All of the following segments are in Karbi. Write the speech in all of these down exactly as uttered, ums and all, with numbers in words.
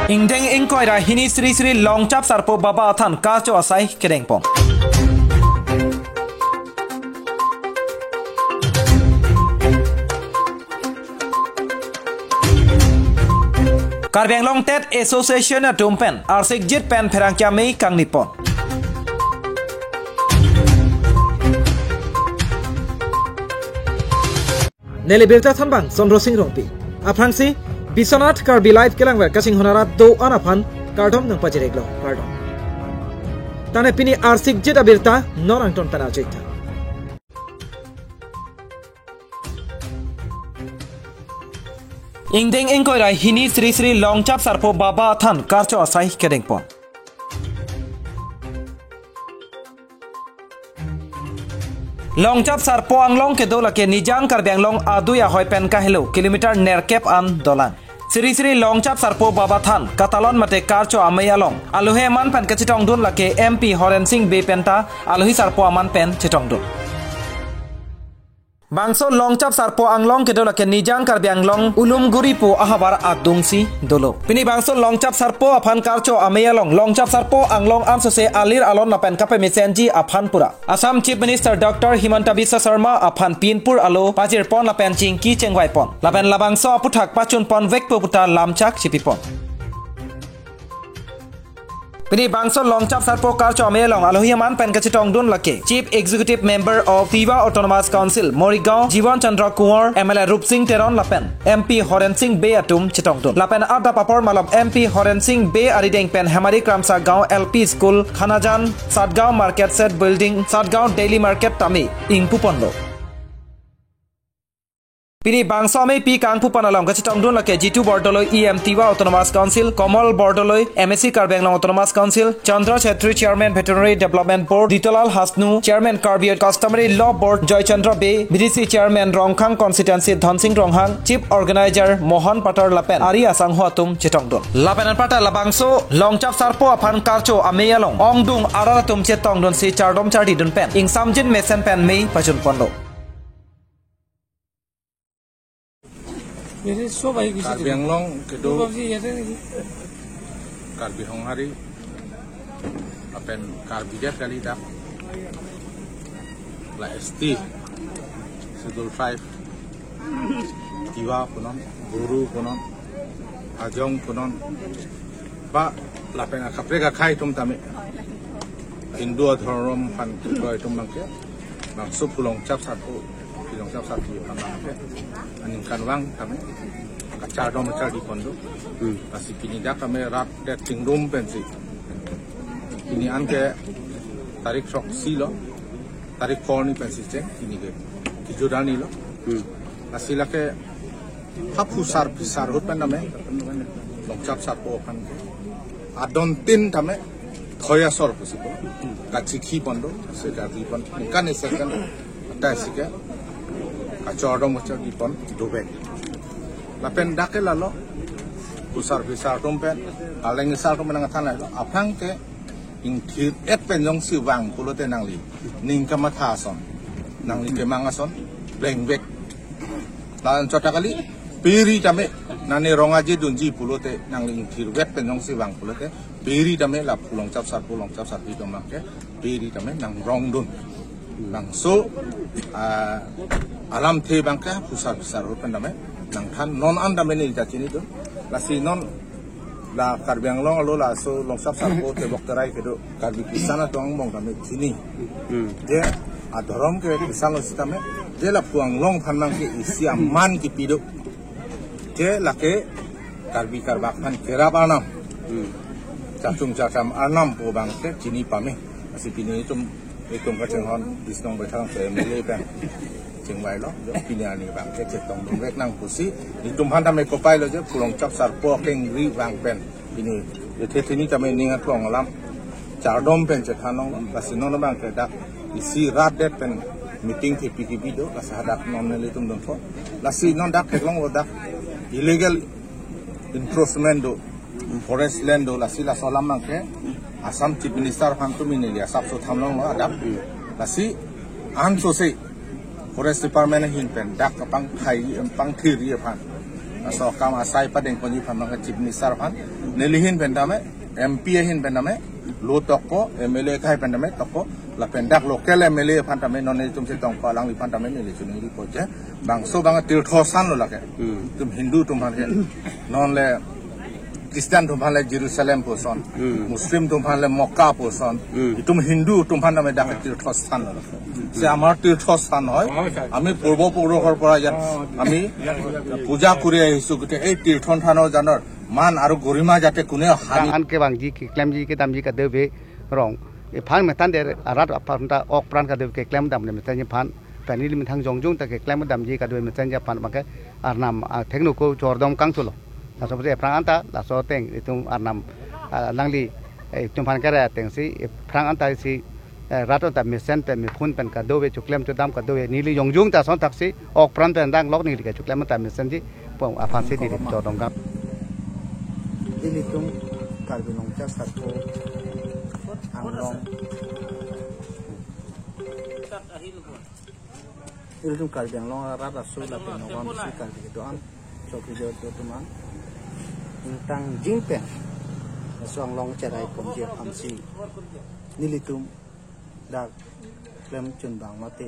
Ingdeng ingkoi ra hini Sri Sri Longchap Sarpo Baba athan karcho asai kedengpon. Karbi Anglong TET Association atum pen arsikjit pen pherangke amei kangnipon. Neli birta thanbang Chandra Singh Rongpi. Aphrangsi Biswanath Karbi Live kelangver kachinghon arat do-an aphan kardom nangpajir-iklo, kardom. Tangte pini arsikjit abirta non angton pen arjuik tha. Ingdeng ingkoi ra hini Sri Sri Longchap Sarpo Baba athan karcho asai kedengpon. Longchap Sarpo Anglong kedo lake Nijang Karbi Anglong adui ahoi pen kahelo kilometer nerkep an dolang. Sri Sri Longchap Sarpo Baba than katalon mate karcho amei along alohi aman pen kachetongdun lake M P Horen Sing Bey penta alohi sarpo aman pen chetongdun. Bangso Longchap Sarpo Anglong kedo lake Nijang Karbi Anglong Ulumguri pu ahavar adungsi dolo. Pini bangso Longchap Sarpo aphan karcho amei along Longchap Sarpo Anglong ansose alir alon lapen kapamesenji aphan pura Assam Chief Minister Doctor Himanta Biswa Sarma aphan pinpur alo pajirpon lapen chingki chengvaipon. Lapen labangso aputhak pachunponvekpo puta lamchak chipipon. Pini bangso Longchap Sarpo karcho amei along alohi aman pen kachetongdun lake Chief Executive Member of Tiwa Autonomous Council Morigaon Jiwan Chandra Kunwar, M L A Rupsing Teron lapen M P Horen Sing Bey atum chetongdun. Lapen adap apor malom M P Horen Sing Bey arideng pen Hemari Kramsa Gaon L P School, Khanajan, Satgaon Market Shed Building, Satgaon Daily Market tame ingpuponlo. Pini bangso ameipi kangpupon along kachetongdun lake Jitu Bordoloi E M Tiwa Autonomous Council, Komol Bordoloi M A C Karbi Anglong Autonomous Council, Chandra Chetri Chairman Veterinary Development Board, Ditolal Hasnu Chairman Karbi Customary Law Board, Joy Chandra Bey B D C Chairman Rongkhang Constituency Dhonsing Ronghang, Chief Organizer Mohan Patar lapen ari asangho atum chetongdun. Lapen anparta labangso Longchap Sarpo aphan karcho amei along ongdung arat atum chetongdunsi chardom chardidun pen ingsamjin mesen pen mei pachunponlo. मेरे सो भाई किसी Karbi Anglong kedo, बाबूजी ये थे नहीं। Karbi Honghari, lapen Karbi det kali dak, la S T, Schedule Tribe, Tiwa punon, Boro punon, Hajong punon, ba lapen akaprek akhei atum tame, Hindu adhorom aphan kekroi atum abangke, bangso Phu Longchap Sarpo, Phu Longchap Sarpo aphan abangke aningkanvang tame kachardom chardi pon do. Hmm. Lasi pini dak tame rat det chingrum pensi, pini anke tarik throksi lo, tarik phongo ni pensi cheng, pini ke kejut arni lo. Hmm. Lasi lake ha phusar phisar ahut pen tame Longchap Sarpo aphan ke adontin tame thoi asor pusi po kachikhi pon do, se kachikhi pon kan ese kan ta isi ke kachardom kachardi pon dovek. Lapen dak ke lalo phusar phisar atum pen, aleng asar atum pen nangthan lalo, aphrang ke ingthir-et pen jongsi vang pulote nangli ning kamatha ason, nangli kemang ason plengvek. Lason chot ta kali, pe ri tame nangli rong aje dunji pulote, nangli ingthir-et pen jongsi vang pulote, pe ri tame la Phu Longchap Sarpo, Longchap Sarpi atum abangke pe ri tame nangrongdun. Bangso, ah, alamthe abangke phusar phisar ahut pen tame nangthan, non an tame neli ta chinidun. Lasi non la Karbi Anglong alo laso Longchap Sarpo tebok terai kedo Karbi Christian atum angbong tame chini. Hmm. Je adhorom ke Christian lo sitame, je la Phu Anglong aphan abangke isi aman kipi do. Je lake Karbi Karbak aphan kerap arnam, hmm, chachung chacham arnam pu abangke chini pame. Lasi pini itum, itum kachinghon Bisnong Baithang so M L A pen chingvailo, jo pini arni abangke chetongdunvek nang pusi, itum aphan tame kopai lo je Phu Longchap Sarpo kengri vang pen pini, ethe thini tame ning aklong alam chardom pen chethan longlo. Lasi non abangke dak isi rat det pen meeting thepi kibi do, lasi hadak non nelitum dunpo. Lasi non dak theklonglo dak illegal encroachment do, forest land do, lasi laso alam abangke Assam Chief Minister aphan tumi neli asapso thanlonglo adap. Lasi ansose Forest Department ahin pen dak kapangthai, pangthiri aphan, laso akam asai padengponji aphan abangke Chief Minister aphan Neli ahin pen tame, M P ahin pen tame, lo tokpo, M L A akhai pen tame tokpo, lapen dak local M L A aphan tame, non nelitum chetongpo alangliphan tame neli choningripo je, bangso bang tirtho sthan lo lake. Hmm. Itum Hindu atum aphan ke, non le Christian atum aphan le Jerusalem pu ason, Hmm. Muslim atum aphan le Mokkah pu ason, Hmm. itum Hindu atum aphan tame dak tirtho sthan lo lake. যে আমাৰ তীৰ্থস্থান হয়, আমি পূৰ্বপুৰুষৰ পৰা ইয়াত আমি পূজা কৰি আহিছো, গতিকে এই তীৰ্থস্থানৰ জানৰ মান আৰু গৰিমা যাতে কোনেও হানি An kevangji, keklemji, kedamji kadokave arong, ephan methang der arat aphan ta ok pran kadokave keklem dam le methang ephan, pen neli methang jongjong ta keklem damji kadokave methang aphan abang ke arnam, ah, thengno ko chordom kangthulo. Laso apotsi ephrang anta, laso ateng itum arnam, ah, alangli, eh, itum aphan kere atengsi, ephrang anta si, eh, rat anta mesen pen, mephun pen kadokave, choklem chodam kadokave, neli jongjong ta ason thaksi, ok pran pen danglok neli ke choklem anta mesenji pu aphansi neli chordom kang. Ilitum Karbi Anglong Chasarpo Anglong. Ilitum Karbi Anglong arat aso lapen nonbonsi Karbi kedo-an, chokri kedo atum an ingtang jing pen laso Anglong cherai ponji aphansi nelitum dak klem chunbang mate,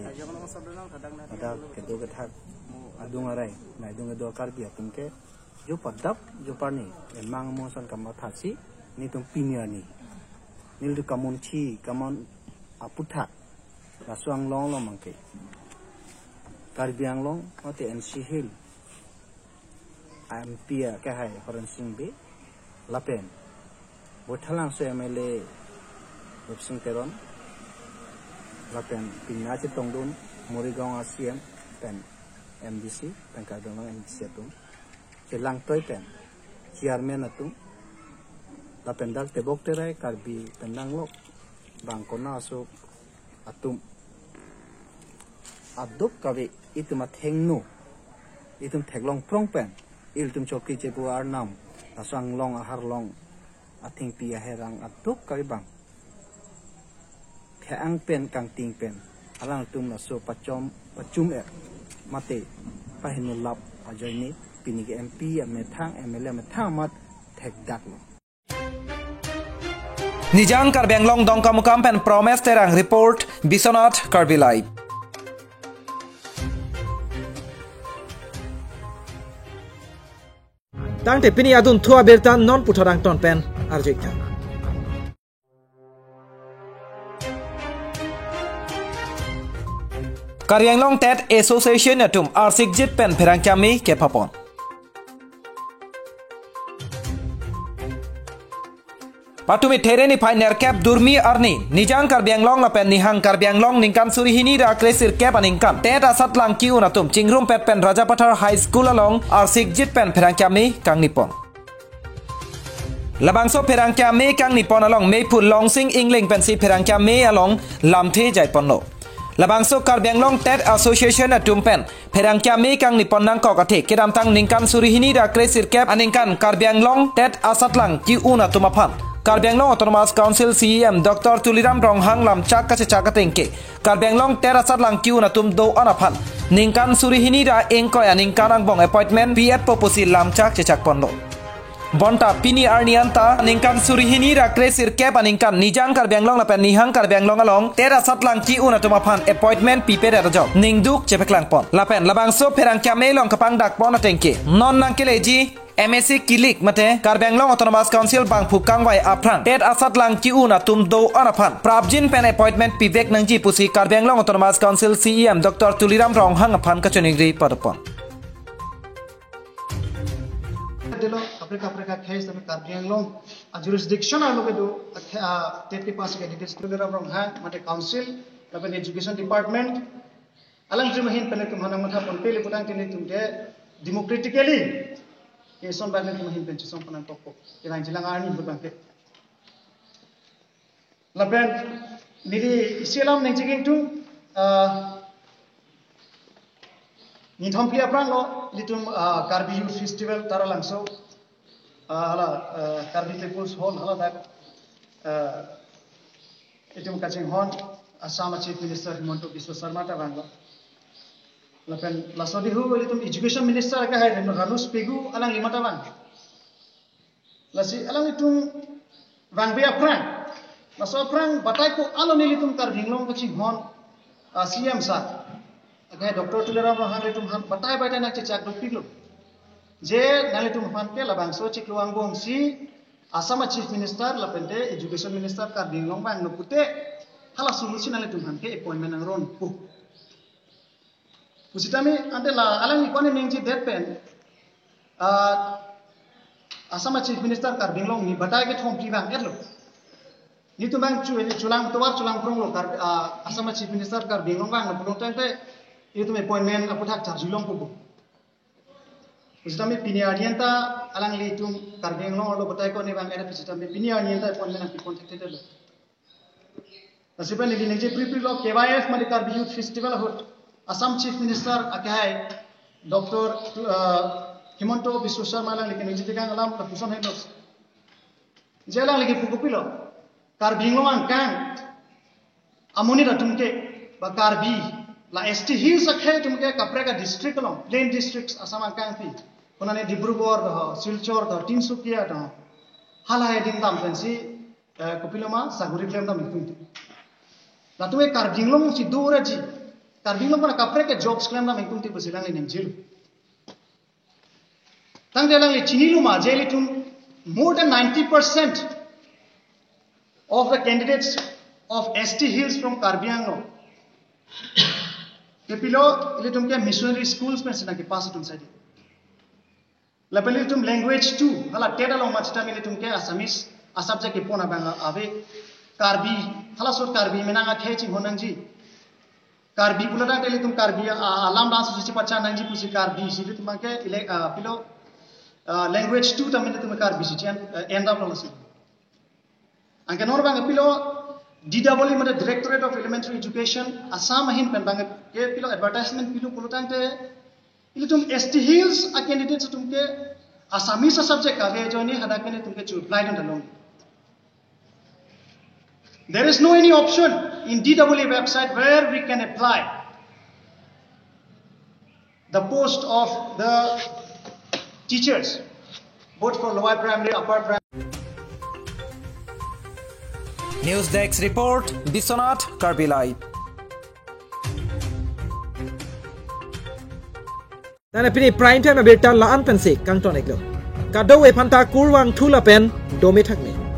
dak kedo kethak adung arai, naidung kedo Karbi atum ke jo padap jo parni emang mo ason kamathaksi nelitum pini arni nelitum kamunthi kaman aputhak laso Anglong along abang ke Karbi Anglong mate N C Hill M P akehai Horen Sing Bey, lapen Baithalangso M L A Rupsing Teron, lapen pini chetongdun Morigaon a C M pen M D C pen Karbi Anglong M D C atum, chelangtoi pen chairman atum, lapen dak tebok terai Karbi pen danglok bang konat aso atum, aduk kave itum athengno, itum theklong prong pen, ilitum chokri chepu arnam, laso Anglong aharlong, athengpi aherang aduk kave abang the-ang pen kangting pen alangtum laso pachom pachum-et mate pahinulap ajoine pini ke M P amethang, M L A amethang amat thekdaklo. Nijang Karbi Anglong Dongkamukam pen Promes Terang report, Biswanath Karbi Live. Tangte pini adunthu abirta non puthot angton pen arju-ik tha. Karbi Anglong TET Association atum arsikjit pen pherangke amei kepapon. Patumi There niphai nerkep Durmi arni, Nijang Karbi Anglong lapen Nihang Karbi Anglong ningkan suri hini ra kre sirkep aningkan TET asatlang ki-un atum chingrumpet pen Rajapathar High School along arsikjit pen pherangke amei kangnipon. Labangso pherangke amei kangnipon along meiphu Longsing Ingling pensi pherangke amei along lamthe jaiponlo. Labangso Karbi Anglong TET Association atum pen pherangke amei kangnipon nangkok athe kedamtang ningkan suri hini ra kre sirkep aningkan Karbi Anglong TET asatlang ki-un atum aphan Karbi Anglong Autonomous Council C E M Doctor Tuliram Ronghang lamchak kachechak ateng ke Karbi Anglong TET asatlang ki-un atum do-an aphan ningkan suri hini ra ingkoi aningkan angbong appointment pi-etpo pusi lamchak chechakponlo. Bonta pini arni anta ningkan suri hini ra kre sirkep aningkan Nijang Karbi Anglong lapen Nihang Karbi Anglong along TET asatlang ki-un atum aphan appointment pipedet ajok ningduk chepaklangpon. Lapen labangso pherangke amei along kapangdakpon ateng ke non nangkeleji M A C kilik mate Karbi Anglong Autonomous Council bangphu kangvai aphrang TET asatlang ki-un atum do-an aphan prapjin pen appointment pivek nangji pusi Karbi Anglong Autonomous Council C E M Doctor Tuliram Ronghang aphan kachoningri padopon. Dilo, kaprek kaprek a case tame Karbi Anglong a jurisdiction arlo kedo, a, a, TET kepass candidates Tuliram Ronghang mate council lapen education department alangtum ahin pen itum aphan nangmathaponpe le putangte nelitum ke democratically ke eson abang nelitum ahin pen chesongpon nangkokpo. Kelang jilang arni ahut abang ke. Lapen neli isi alam ningje ingtung, ah, nithom phli aphrang lo ilitum, ah, Karbi Youth Festival Taralangso, ah, hala, ah, Karbi People's Hall haladak, ah, itum kachinghon Assam a Chief Minister Himanta Biswa Sarma ta vanglo. Lapen laso dihu ilitum Education Minister akehai Ranush Pegu alangli mata vang. Lasi alanglitum vangve aphrang, laso aphrang batai ko alo nelitum Karbi Anglong kachinghon, ah, C M sir, akhai Doctor Tuliram Ronghang, nelitum aphan batai batai nangchechak dopiklo je nanglitum aphan ke labangso chiklo angbong si Assam a Chief Minister lapente Education Minister Karbi Anglong vangnon pute hala solution nanglitum aphan ke appointment nangronpo pusitame, ante la alangli ko-an ningjedet pen, ah, Assam a Chief Minister Karbi Anglong ni batai kethom phli vang-etlo. Nelitum abang chu, chulang tovar chulang kronglo Kar-, ah, Assam a Chief Minister Karbi Anglong vangnon pulo tangte, nelitum appointment aphuthak charjulongpo pu. Pusitame pini arni anta alanglitum Karbi Anglong arlo batai ko-an vang-et pusitame pini arni anta appointment nangpipon thekthedetlo. Lasi pen neli ningje priprilo, K Y F mate Karbi Youth Festival ahut Assam Chief Minister akhai Doctor, uh, Himanta Biswa Sarma alangli keningje tekang alam lapuson helo. Je alangli kepu kopilo, Karbi Anglong angkang amonit atum ke, ba Karbi, la S T Hills akhei atum ke kaprek a-district along, plain districts Assam angkangpi, konane Dibrugarh do, Silchar do, Tinsukia do, halahei adim dam pensi, eh, kopiloma saguri klemdam ingtungti. Latum ke Karbi Anglong si do-raji, Karbi Anglong aphan kaprek ke-jobs klemdam ingtungti pusi alangli ningjelo. Tangte alangli chiniloma je ilitum more than ninety percent of the candidates of S T Hills from Karbi Anglong kepilo, ilitum ke missionary schools pensi nangkepass atum saidi. Lapen ilitum language two, hala TET along machita ilitum ke Assamese a-subject kepon abang ave. Karbi, halaso Karbi menang akhei chinghon nangji. Karbi pulo tangte ilitum Karbi a, a, alam dang susi pachan nangji pusi Karbi si ilitum abang ke ile, ah, pilo, ah, language two tame ilitum Karbi si chen, eh, end up lo si. Anke non abang pilo D W E mate Directorate of Elementary Education Assam ahin pen abang ke pilo advertisement pilo pulo tangte ilitum S T Hills a-candidates atum ke Assamese a-subject kave ajoine hadak pen ilitum ke chu-apply dun dalong. There is no any option in D W E website where we can apply the post of the teachers, both for lower primary, upper primary. News Desk Report, Biswanath, Karbi Live. Nana pini Prime Time abirta la-an pensi kangton-iklo. Kadokave aphanta kurvangthu lapen dome thakme.